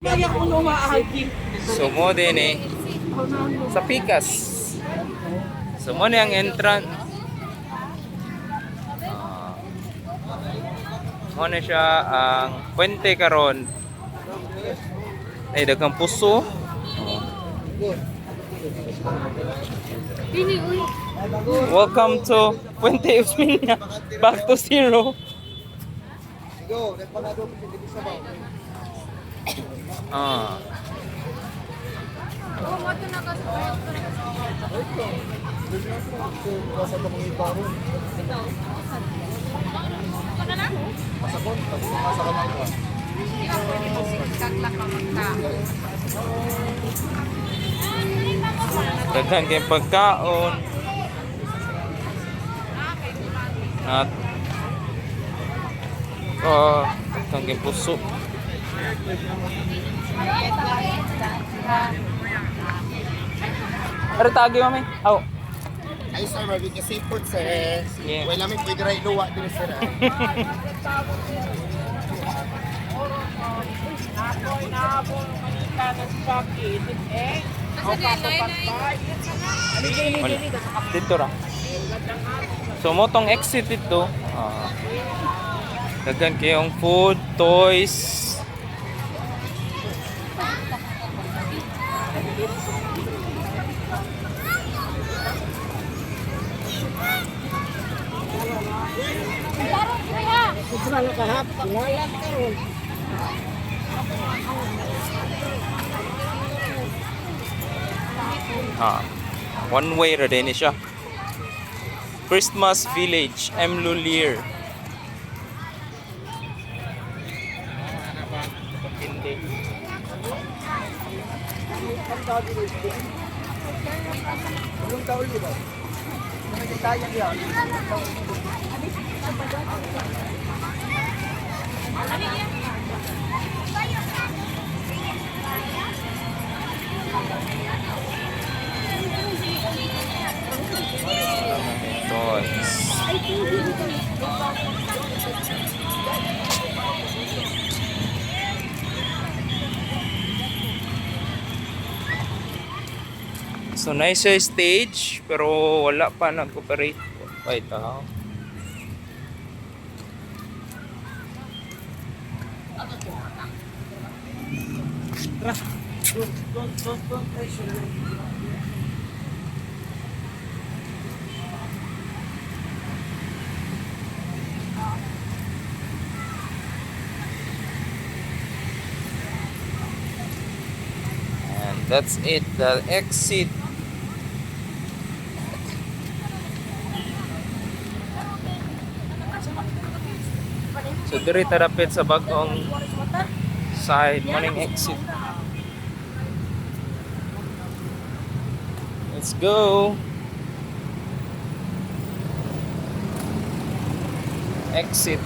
So mo din eh sa Pikas. So mo ni ang entrance. Ah. Mo ni siya ang puente karon. Ay, daghang puso. Oh. Dini, uy. Welcome to Puente Osmeña. Back to zero. Go, nagpangado ko dito sa baw. Ah. Oh, mo to na ka sa Sa mga ibaro. Pasakon, tapos sa kamay ko. Di ba pwede mo sigagla ka magka? Daghan kay pagkaon. At oh, daghan kay puso. Pero tagi mami. Aw. Ay sir, mabig ka seafood sir. Yeah. Wala may pwede rin luwa din sir. Asa di nay nay? Wala. Dito ra. So mo tong exit dito. Ah. Daghan kayong food, toys. Ah. One way ra din ni siya. Christmas Village, M. Lulier. Toys. So nice siya stage pero wala pa nag-operate. Wait, ah. And that's it, the exit. So diri tarapit sa bagong side, morning exit. Let's go. Exit.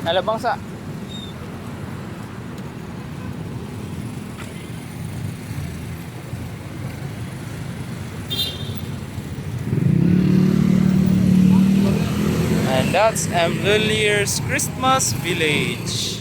Alabang sa. And that's M. Lillier's Christmas Village.